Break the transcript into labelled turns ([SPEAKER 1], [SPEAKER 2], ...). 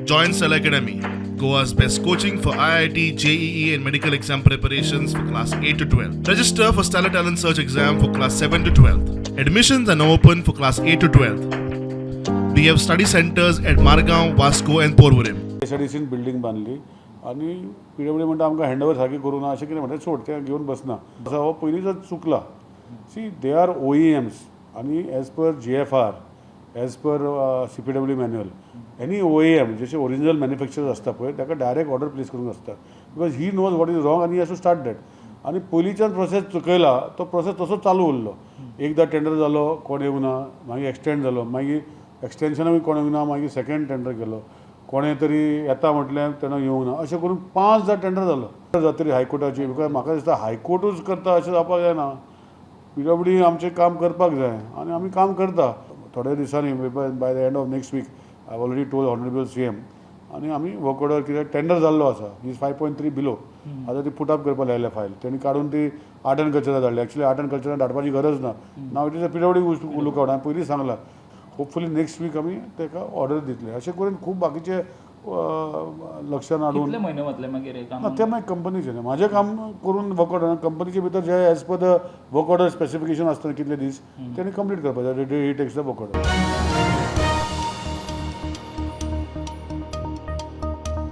[SPEAKER 1] Join Stellar Academy, Goa's best coaching for IIT, JEE, and medical exam preparations for class 8 to 12. Register for Stellar Talent Search exam for class 7 to 12. Admissions are now open for class 8 to 12. We have study centers at Margao, Vasco, and Porvorim.
[SPEAKER 2] एसआयडीसीन building बांदली आनी PWD म्हणटा आमकां handover सारकी करूं ना, अशें कितें म्हणटा. सोड, तें घेवन बसना. असो हो पयलींच चुकला. See, they are OEMs आनी as per GFR, as per CPW manual, any OEM जशे ओरिजिनल मॅन्युफॅक्चरर आसता पळय, ताका डायरेक्ट ऑर्डर प्लेस करूंक आसता, because he knows what is wrong आनी has to start that. आनी पयलींच्यान प्रोसेस चुकयला, तो प्रोसेस तसोच चालू उरलो. एकदां टेंडर जालो, कोण येवंक ना. मागीर एक्सटेंड जालो, मागीर एक्सटेन्शनाकूय कोण येवंक ना. मागीर सेकंड टेंडर केलो, कोणें तरी येता म्हटलें, तेन्ना येवंक ना. अशें करून पांचदां टेंडर जालो. जातरी हायकोर्टाची, because म्हाका दिसता हायकोर्टूच करता अशें जावपाक जायना. पीडब्ल्यूडी आमचें काम करपाक जाय आनी आमी काम करता. थोड्या दिसांनी, by the end of next week, I already told honourable CM आनी आमी वर्क ऑर्डर, कित्याक टेंडर जाल्लो आसा, is 5.3 below. आतां ती पुटअप करपाक लायल्या फायल. तेणी काडून ती आर्ट अँड कल्चराक धाडली. एक्चुअली आर्ट अँड कल्चराक धाडपाची गरज ना. Now it is a PWD look out. हांवें पयलीं सांगलां, होपफुली नेक्स्ट वीक आमी ताका ऑर्डर दितले. अशें करून खूब बाकीचे लक्षान हाडून.
[SPEAKER 3] कितले म्हयने वतले मागीर हे काम?
[SPEAKER 2] ना, तें मागीर कंपनीचें न्ही. म्हाजें काम करून वर्क ऑर्डर कंपनीचे भितर जे as per the work order specification आसता, कितले दीस तेणी कंप्लीट करपाक जाय. He takes the work order.